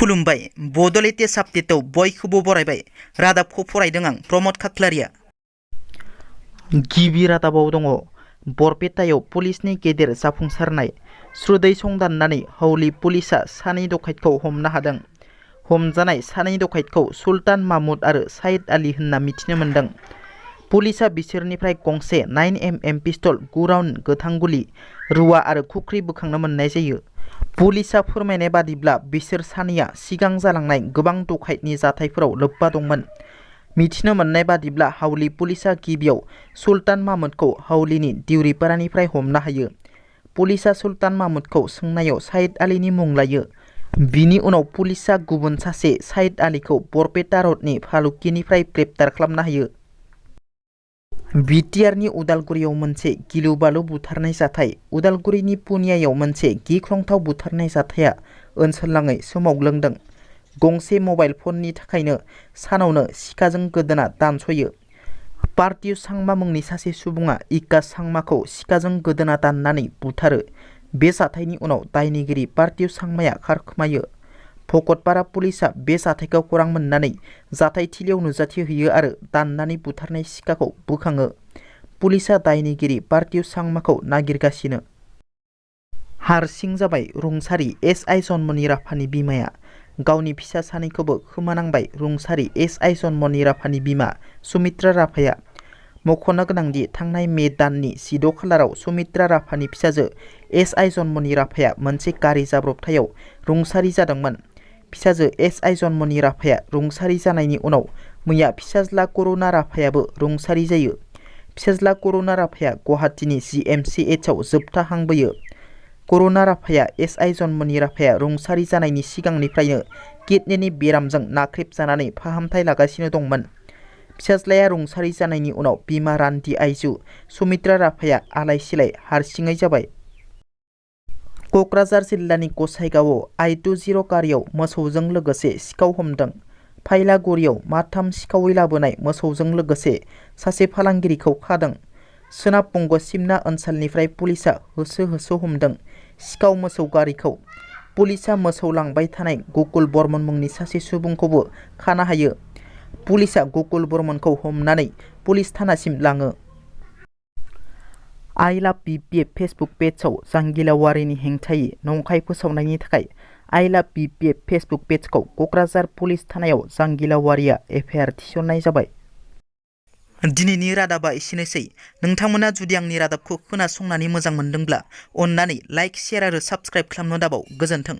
खुलुमबाय बड' लेटेस्ट आपडेटआव बयखौबो बरायबाय। रादाबखौ फरायदों आं प्रमद खाख्लारिया। गिबि रादाबाव दङ बरपेटायाव पुलिसनि गेदेर जाफुंसारनाय। सुदै संदाननानै हावलि पुलिसा सानै डकाइतखौ हमनो हादों। हमजानाय सानै डकाइतखौ सुल्तान माहमुद आरो साइद आली होनना मिथिनो मोन्दों। पुलिसा बिसोरनिफ्राय गंसे 9mm पिस्तल, 9 राउन्ड गोथां गुलि, रुवा आरो खुख्रि बोखांनो मोननाय जायो। पुलिसा फोरमायनाय बादिब्ला बिसोर सानैया सिगां जालांनाय गोबां डकाइतनि जाथायफोराव लोब्बा दंमोन। मिथिनो मोननाय बादिब्ला हावलि पुलिसा गिबियाव सुल्तान माहमुदखौ हावलिनि दिउरिपारानिफ्राय हमनो हायो। पुलिसा सुल्तान माहमुदखौ सोंनायाव साइद आलीनि मुं लायो। बिनि उनाव पुलिसा गुबुन सासे साइद आलीखौ बरपेटा रडनि फालुकिनिफ्राय ग्रेप्तार खालामनो हायो। बिटिआरनि उदालगुरियाव मोनसे गिलु बालु बुथारनाय जाथाय। उदालगुरिनि पुनियायाव मोनसे गिख्रंथाव बुथारनाय जाथाया ओनसोलनाङै सोमावग्लुंदों। गंसे मबाइल फननि थाखायनो सानावनो सिखाजों गोदोना दानस'यो। पार्थिव सांमा मुंनि सासे सुबुङा इकास सांमाखौ सिखाजों गोदोना दाननानै बुथारो। बे जाथायनि उनाव दायनिगिरि पार्थिव सांमाया खारखोमायो। भकतपारा पुलिसा बे जाथायखौ खौरां मोननानै जाथायथिलियाव नुजाथिहैयो आरो दाननानै बुथारनाय सिखाखौ बोखाङो। पुलिसा दायनिगिरि पार्थिव सांमाखौ नागिरगासिनो। हारसिं जाबाय रुंसारि एसआइ जन्मनि राभानि बिमाया। गावनि फिसा सानैखौबो खोमानांबाय रुंसारि एसआइ जन्मनि राभानि बिमा सुमित्रा राभाया। मख'नो गोनांदि थांनाय मे दाननि 16 खालाराव सुमित्रा राभानि फिसाजो एसआइ जन्मनि राभाया मोनसे गारि जाब्रबथायाव रुंसारि जादोंमोन। फिसाजो एसआइ जन्मनि राभाया रुंसारि जानायनि उनाव मैया फिसाज्ला करुणा राभायाबो रुंसारि जायो। फिसाज्ला करुणा राभाया गुवाहाटीनि GMCHआव जोबथा हां बोयो। करुणा राभाया एसआइ जन्मनि राभाया रुंसारि जानायनि सिगांनिफ्रायनो किडनिनि बेरामजों नाख्रेबजानानै फाहामथाय लागासिनो दंमोन। फिसाज्लाया रुंसारि जानायनि उनाव बिमा रान्दि आइजो सुमित्रा राभाया आलाय सिलाय हारसिङै जाबाय। क'क्राझार जिल्लानि गसाइगावआव I20 गारियाव मोसौजों लोगोसे सिखाव हमदों। फाइलागुरियाव माथाम सिखावै लाबोनाय मोसौजों लोगोसे सासे फालांगिरिखौ खादों। सोनाब बंग सिमना ओनसोलनिफ्राय पुलिसा होसो होसो हमदों सिखाव मोसौ गारिखौ। पुलिसा मोसौ लांबाय थानाय गकुल बर्मन मुंनि सासे सुबुंखौबो खानो हायो। पुलिसा गकुल बर्मनखौ हमनानै पुलिस थानासिम लाङो। आइ लाभ BPF फेसबुक पेजआव जांगिला वारिनि हेंथायै नंखाय फोसावनायनि थाखाय आइ लाभ BPF फेसबुक पेजखौ क'क्राझार पुलिस थानायाव जांगिला वारिया FIR थिसननाय जाबाय। दिनैनि रादाबा एसेनोसै। नोंथांमोना जुदि आंनि रादाबखौ खोनासंनानै मोजां मोनदोंब्ला अन्नानै लाइक, शेयार आरो साबस्क्राइब खालामनो दाबाव। गोजोन्थों।